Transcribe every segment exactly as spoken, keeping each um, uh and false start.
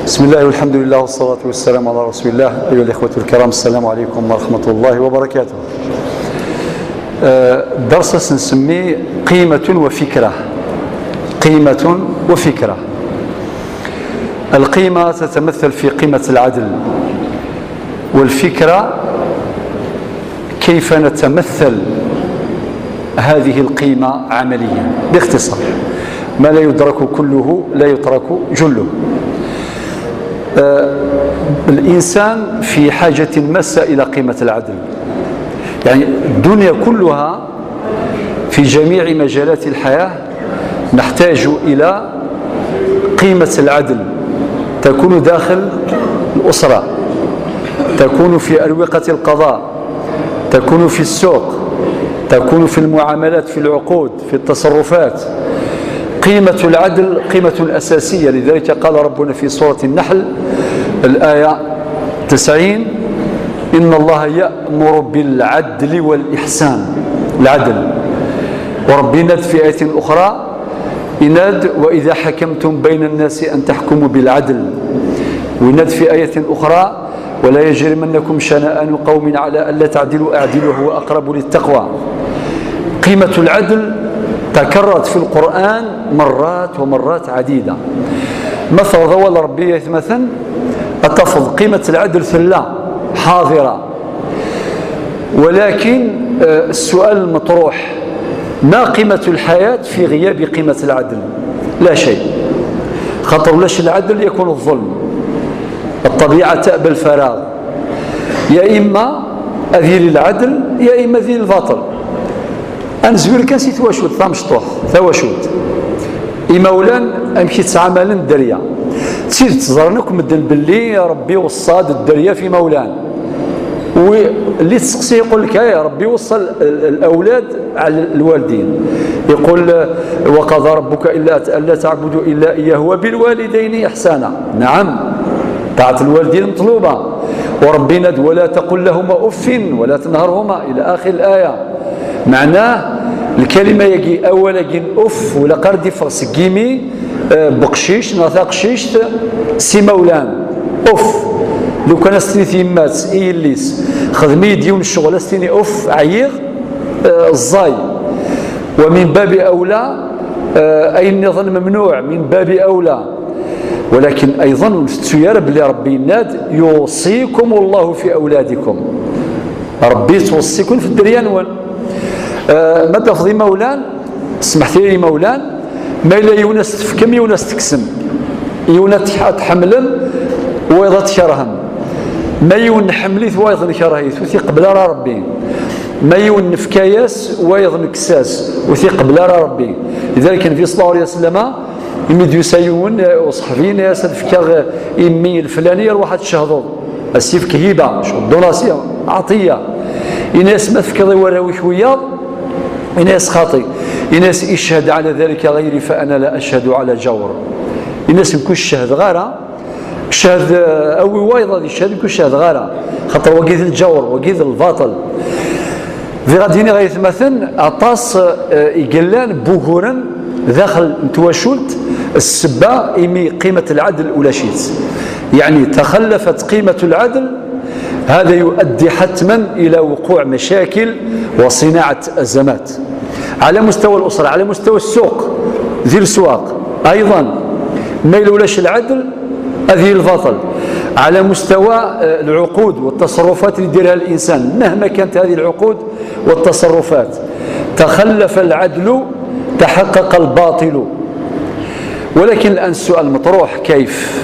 بسم الله والحمد لله والصلاة والسلام على رسول الله. أيها الإخوة الكرام، السلام عليكم ورحمة الله وبركاته. آه، درس نسميه قيمة وفكرة. قيمة وفكرة. القيمة تتمثل في قيمة العدل، والفكرة كيف نتمثل هذه القيمة عمليا. باختصار، ما لا يدرك كله لا يترك جله. آه، الإنسان في حاجة ماسة إلى قيمة العدل. يعني، الدنيا كلها في جميع مجالات الحياة نحتاج إلى قيمة العدل، تكون داخل الأسرة، تكون في أروقة القضاء، تكون في السوق، تكون في المعاملات، في العقود، في التصرفات. قيمة العدل قيمة أساسية، لذلك قال ربنا في سورة النحل الآية تسعين: إن الله يأمر بالعدل والإحسان. العدل. وربي يناد في آية أخرى، يناد: وإذا حكمتم بين الناس أن تحكموا بالعدل. ويناد في آية أخرى: ولا يجرمنكم شنآن قوم على ألا تعدلوا، اعدلوا هو أقرب للتقوى. قيمة العدل تكررت في القرآن مرات ومرات عديدة. مثل ضوال ربي مثلا، أتفض قيمة العدل في الله حاضرة، ولكن، آه، السؤال المطروح: ما قيمة الحياة في غياب قيمة العدل؟ لا شيء. خاطر لاش العدل يكون الظلم، الطبيعة تأبى الفراغ، يا إما أذيل العدل يا إما أذيل الباطل. أنزوير كان سي تواشوت، تامشطوح، تواشوت. إمولان أمشي تسعة مالن الدريا. تسيد تزرنك مدن باللي ربي وصاد الدريا في مولان. واللي تسقسي يقول لك: "يا ربي وصل ال-، الأولاد على الوالدين". يقول: "وقضى ربك إلا ألا تعبدوا إلا إياه وبالوالدين إحسانا". نعم، طاعة الوالدين مطلوبة. وربنا د-، "ولا تقل لهما أف ولا تنهرهما" إلى آخر الآية. معناه الكلمة يجي أولا يجي أف ولا قرد يفغ سقيمي، آه، بقشيش، نغثى قشيشت، سي مولان. أف. لو كان استني في يمات، إي الليس. خدمي ديون الشغل، استني أف، عييغ، آه، الزاي. ومن باب أولى، آه، أي النظام ممنوع، من باب أولى. ولكن أيضا نفتسو يا رب اللي ربي يناد: "يوصيكم الله في أولادكم". ربي توصيكم في الدريان وان. آه، ما تفضي مولان، سمحتي لي مولان، ما إلا يونس تفكم، يونس تكسم، يونس تح-، تحملم، ويضا تكرهم. ما يون نحمليث وايض نكرهيث، وثي قبل راه ربي. ما يون نفكاياس وايض نكساس، وثي قبل راه ربي. لذلك النبي صلى الله عليه وسلم، إمي ديوسا يون، آه، وصحبين، يا سد فكاغ، آه، إمي الفلاني، روح تشهدو. السيف كهيبة، شو الدوناسيون، عطية. إناس ما تفكضي وراوي شوية، إناس خاطي. إناس اشهد على ذلك غيري فأنا لا أشهد على جور. إناس نكون الشهد غارة، شهد، آه، أوي وايضا دي شهد نكون الشهد غارة. خاطر وقيد الجور، وقيد الباطل. في غاديني غيثمثن، أطاس، آه، إقلان بوغورن داخل نتواشولت السبة إمي قيمة العدل ولا شيت. يعني تخلفت قيمة العدل، هذا يؤدي حتما إلى وقوع مشاكل وصناعة أزمات على مستوى الأسرة، على مستوى السوق، ذي السواق أيضا. ما يلولاش العدل، هذه البطل. على مستوى، آه، العقود والتصرفات اللي يديرها الإنسان، مهما كانت هذه العقود والتصرفات، تخلف العدل، تحقق الباطل. ولكن الآن السؤال المطروح: كيف؟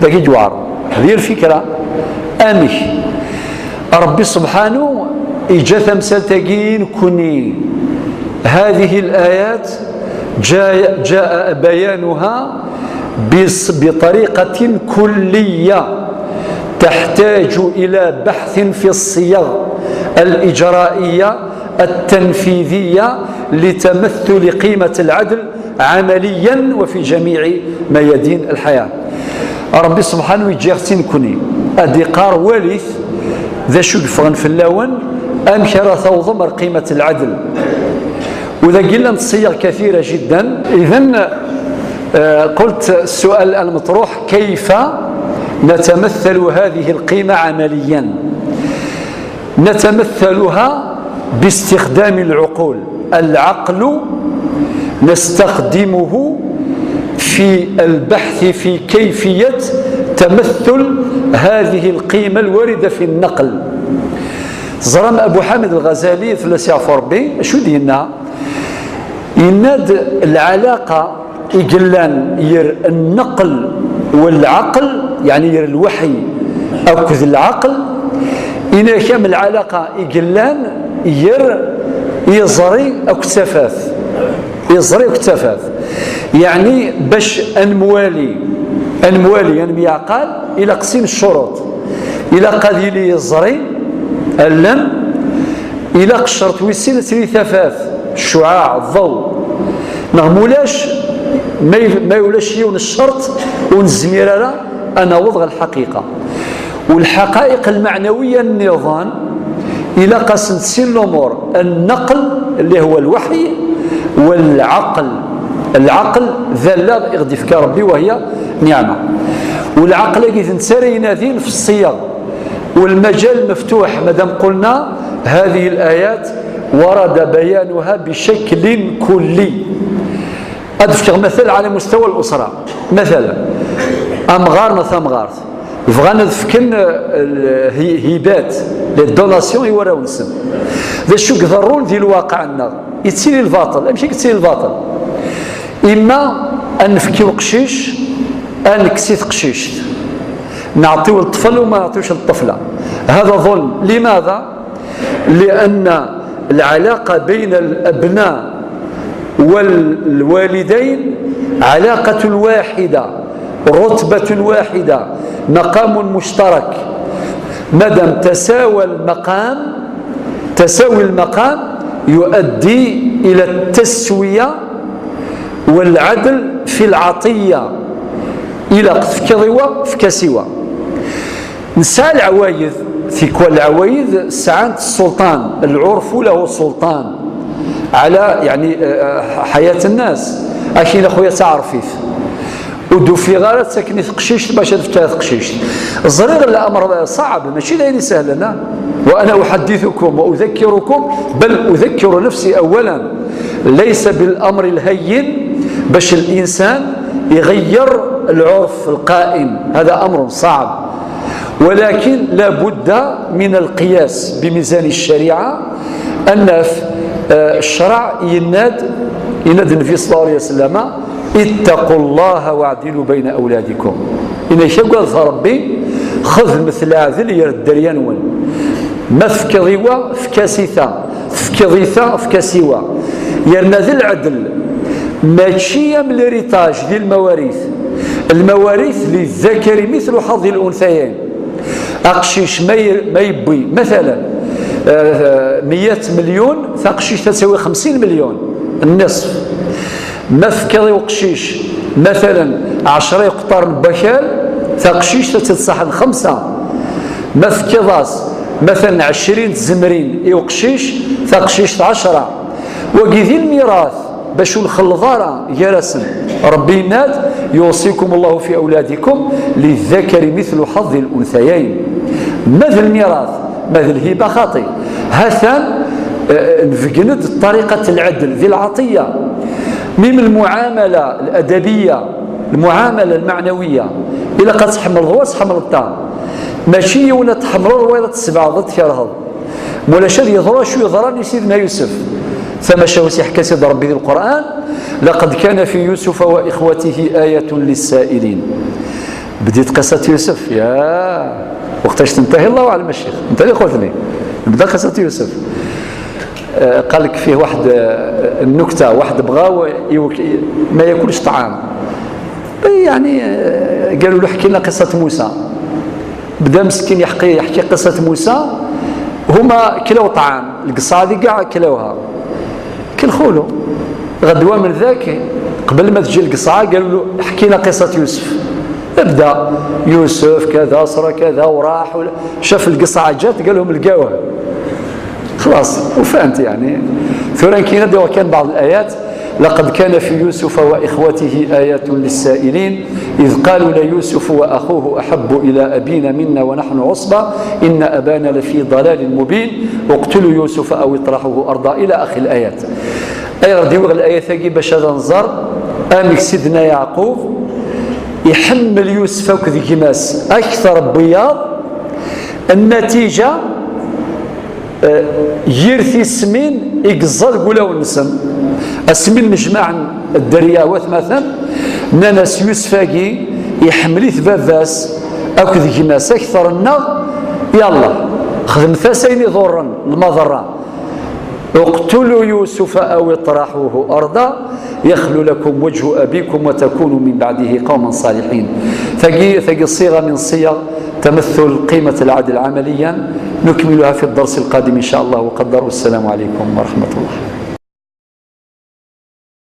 داكي جوار، هذه الفكرة. أمش ربي سبحانه إجا تمثال تاكين كوني. هذه الآيات جاء، جاء بيانها بص-، بطريقة كلية تحتاج إلى بحث في الصيغ الإجرائية التنفيذية لتمثل قيمة العدل عمليا وفي جميع ميادين الحياة. ربي سبحانه يجي يغتي نكوني أدي قار واليث ذا شو يفغن في اللون أم كرا ثوضم قيمة العدل. وذا قلنا الصيغ كثيرة جدا. إذن آه، قلت السؤال المطروح: كيف نتمثل هذه القيمة عمليا؟ نتمثلها باستخدام العقول. العقل نستخدمه في البحث في كيفية تمثل هذه القيمة الواردة في النقل. زرم أبو حامد الغزالي في السياق الربي شو دينا؟ يناد العلاقة يقلان ير النقل والعقل، يعني ير الوحي أكد العقل. إنا كم العلاقة يقلان ير يزري أكتفاث، يزري أكتفاث. يعني باش أنموالي، أنموالي، أنميعقال إلى قسيم الشروط. إلى قد يلي يزري ألم، إلى قشرت ويسين تري ثفاث، الشعاع، الضوء. نغمولاش ما ي-، ما يولاش يون الشرط ونزمير أنا أنا وضع الحقيقة. والحقائق المعنوية النظام إلى قسم سين الأمور: النقل اللي هو الوحي، والعقل. العقل ذا لا يغدي فيك ربي وهي نعمة. والعقل اللي تنسرينا ذين في الصيغ، والمجال مفتوح. مادام قلنا هذه الآيات ورد بيانها بشكل كلي. أذكر مثل على مستوى الأسرة، مثلا أمغار نث أمغارت بغان ذفكن الهيبات، les donations يوراونسن. ذا شو قذرون ذي الواقع النار يتسيري الباطل. أمشي يتسيري الباطل، إما أن نفكي وقشيش، أن نكسي تقشيشت، نعطيو الطفل وما نعطيوش الطفلة. هذا ظلم. لماذا؟ لأن العلاقة بين الأبناء والوالدين علاقة واحدة، رتبة واحدة، مقام مشترك. مادام تساوى المقام، تساوي المقام يؤدي إلى التسوية والعدل في العطية. إلى تفكيض في كسوة. نسعى العوايد، في كل العوايد سعانت السلطان، العرف له سلطان على، يعني، آه، حياة الناس. أكيد أخويا تعرفيت، ودو في غارة سكني تقشيش باش تفتح تقشيش. زرير الأمر صعب، ماشي لين سهل أنا. وأنا أحدثكم وأذكركم، بل أذكر نفسي أولا، ليس بالأمر الهين باش الإنسان يغير العرف القائم، هذا أمر صعب، ولكن لا بد من القياس بميزان الشريعة. أن في، آه، الشرع يناد، يناد النبي صلى الله عليه وسلم: "اتقوا الله واعدلوا بين أولادكم". إن يشاء ربي، خذ مثل هذا اللي يرد دريان ون. ما تفكض يوا، فكاسيتا، تفكضيتا، فكاسيوا. يرنا ذي العدل، ماشي من ليريتاج، ذي المواريث. المواريث للذكر مثل حظ الأنثيين. أقشيش ما ي-، ما يبوي مثلا، آه، مية مليون، فأقشيش تساوي خمسين مليون، النصف. ما فكري وقشيش مثلا عشرة يقطر بكال، فأقشيش تتصح الخمسة. ما فكراس مثلا عشرين تزمرين يوقشيش، فأقشيش عشرة. وقيذي الميراث باش نخلض راه يا رسم. ربي يناد: "يوصيكم الله في أولادكم للذكر مثل حظ الأنثيين". ماذا الميراث؟ ماذا الهبة خاطي؟ هثان، آه، نفقند طريقة العدل ذي العطية. ميم المعاملة الأدبية، المعاملة المعنوية. إلا قد تحمل هو تحمل الطعام. ماشي ولا تحمل ولا تسبع ضد كرهض. مولاش هذه يضرى شو يضرى لسيدنا يوسف. ثم شاوس يحكي سيد ربي ذي القرآن: "لقد كان في يوسف وإخوته آية للسائلين". بديت قصة يوسف، يا وقتاش تنتهي الله أعلم الشيخ، أنت اللي قلت لي. نبدا قصة يوسف. آه، قال لك فيه واحد، آه، النكتة، واحد بغاو يوك-، ما ياكلش طعام. يعني، آه، قالوا له: "احكي لنا قصة موسى". بدا مسكين يحكي، يحكي قصة موسى. هما كلاو طعام، القصة هذه كاع كلاوها. كل خولو. غدوة من ذاك، قبل ما تجي القصة، قالوا له: "احكي لنا قصة يوسف". ابدا: "يوسف كذا، صرا كذا، وراح ولا-". شاف القصة جات، قال لهم: "لقاوه". خلاص، وفهمت يعني. ثورا كاين، دير كان بعض الآيات. لقد كان في يوسف وإخوته آيات للسائلين إذ قالوا ليوسف وأخوه أحب إلى أبينا منا ونحن عصبة إن أبانا لفي ضلال مبين اقتلوا يوسف أو اطرحوه أرضا إلى آخر الآيات. Ayɣer d-yuɣ الآية-agi؟ Bac ad nẓer amek Sidna Yeɛqub iḥemmel Yusef akked gma-s akter n wiyaḍ. Nnatija, eh, yir tismin i yeẓẓa deg wulawen-nsen. Asmi nnejmaɛen dderya watmaten, nnan-as: "Yusef-agi iḥemmel-it baba-s akked gma-s akter-nneɣ, yalla, xedmet-as ayen iḍurren, lmaḍerra. اقتلوا يوسف أو اطرحوه أرضا يخل لكم وجه أبيكم وتكونوا من بعده قوما صالحين." Tagi, tagi صيغة من صيغ تمثل قيمة العدل عمليا. نكملها في الدرس القادم إن شاء الله وقدر. والسلام عليكم ورحمة الله.